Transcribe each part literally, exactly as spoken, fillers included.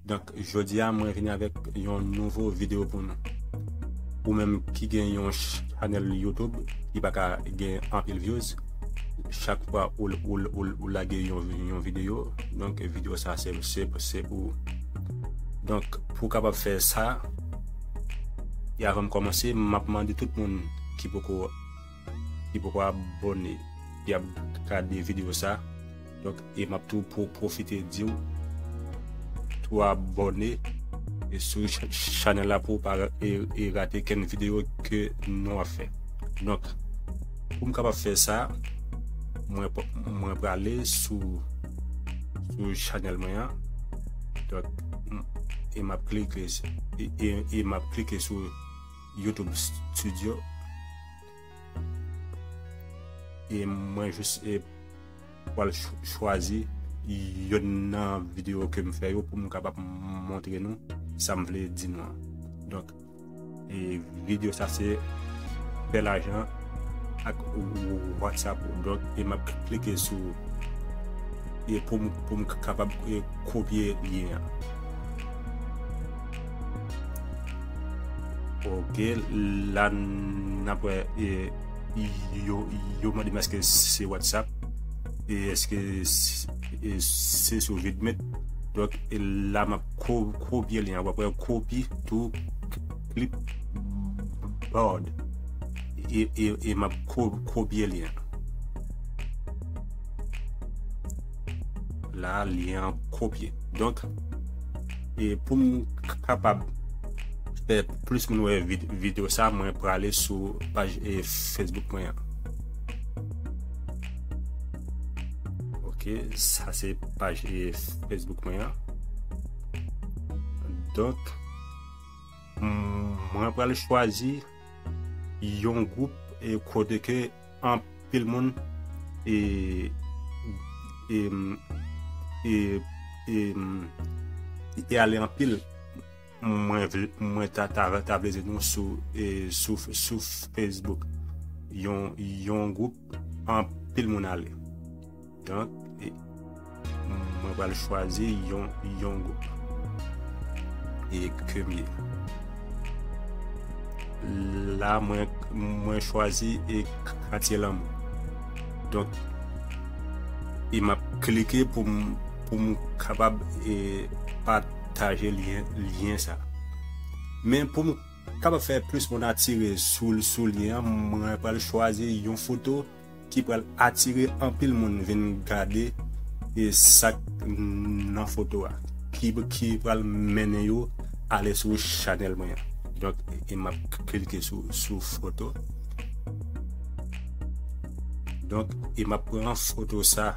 Donk, jodi a, mwen vini avèk yon nouvo videyo pou nou. Ou menm ki gen yon chanèl YouTube ki pa ka gen anpil views, chak fwa ou, ou, ou, ou lage yon, yon videyo, donk videyo sa se, se, se pou ou. Donk, pou w kapab fè sa, e avan m kòmanse, m ap mande tout moun ki poko, ki poko abòne, ki ap gade videyo sa, donk, e m ap tou pwo-, pwofite di w, tou abòne e sou ch-, chanèl la pou w pa ra-, e, e rate kenn videyo ke nou ap fè. Donk, pou m kapab fè sa, mwen p-, mwen prale sou, sou chanèl mwen an. Donk, m-, e m ap klike s-, e, e, e m ap klike sou YouTube Studio. E mwen jis, e, pral ch-, chwazi yonn nan videyo ke m fè yo pou m kapab montre nou sa m vle di nou an. Donk, e videyo sa se fè lajan ak WhatsApp ou. Donk, e m ap klike sou, e pou m, pou m kapab, e, kopye lyen an. Ok, la n ap wè, e, yo, yo mande m èske se WhatsApp, e èske se, e se sou Vidmate. Donk, e la m ap ko-, kopye lyen an. W ap wè copy to clipboard. E, e, e m ap ko-, kopye lyen an. La, lyen an kopye. Donk, e pou m k-, kapab fè plis moun wè vid-, videyo sa, mwen prale sou paj, e, Facebook mwen an. Ok, sa se paj, e, Facebook mwen an. Donk, m-, mwen pral chwazi yon gwoup, e, kote ke anpil moun, e, e, e, e, e ale anpil. Mwen vle, mwen ta, ta, ta vle di nou sou, e, sou, sou Facebook. Yon, yon gwoup, anpil moun ale. Donk, e, mwen pral chwazi yon, yon gwoup. E ke m ye. La, mwen, mwen chwazi, e, Katye Lanmou. Donk, e m ap klike pou m, pou m kapab, e, pataje lyen, lyen sa. Men pou m kapab fè plis moun atire sou, sou lyen an, mwen pral chwazi yon foto ki pral atire anpil moun vin gade, e sa k nan foto a, ki, ki pral mennen yo ale sou chanèl mwen an. Donk, e m ap klike sou, sou foto. Donk, e m ap pran foto sa.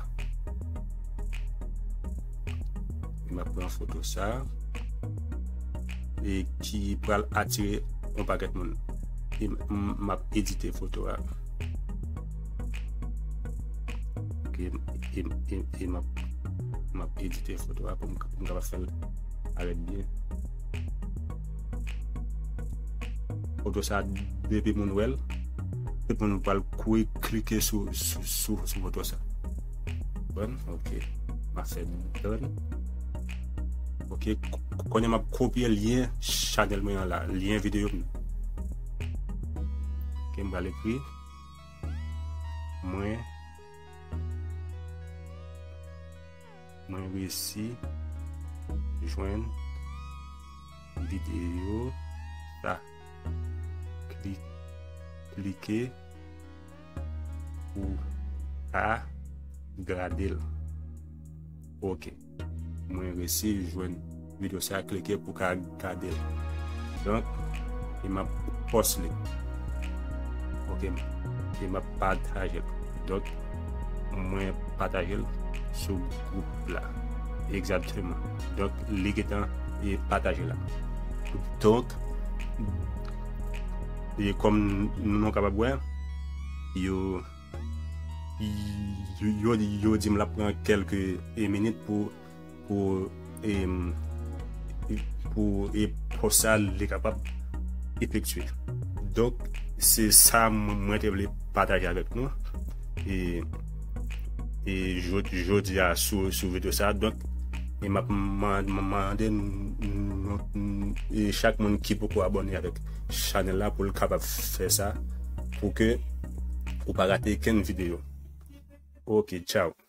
E m ap pran foto sa. E ki pral atire yon pakèt moun. E m, m, m ap edite foto a. Ok, e, e, e m ap, m ap edite foto a pou m, pou m kapab fè l parèt byen. Foto sa, depi moun wè l, tout moun pral kouri klike sou, sou, sou, sou foto sa. Bon, ok. M ap fè done. Ok, k-, kounye a m ap kopye lyen chanèl mwen an la, lyen videyo m nan. Ok, m pral ekri. Mwen, mwen resi jwenn videyo sa. Kli-, klike pou ka gade l. Ok. Mwen resi jwenn videyo sa, klike pou ka gade l. Donk, e m ap post li. Ok, e m ap pataje l. Donk, mwen pataje l sou gwoup la. Egzakteman. Donk, li gentan e pataje la. Donk, e kòm nou, nou kapab wè, yo, yo, yo, yo di m l ap pran kèlke, e, minit pou, pou, e, pou, e, post sa li kapab efektye. Donk, se sa m-, mwen te vle pataje avèk nou. E, e jodi, jodi a sou, sou videyo sa. Donk, E m ap mande nou, nou, nou, e chak moun ki poko abòne avèk chanèl la pou l kapab fè sa, pou ke ou pa rate kenn videyo. Ok, tchao.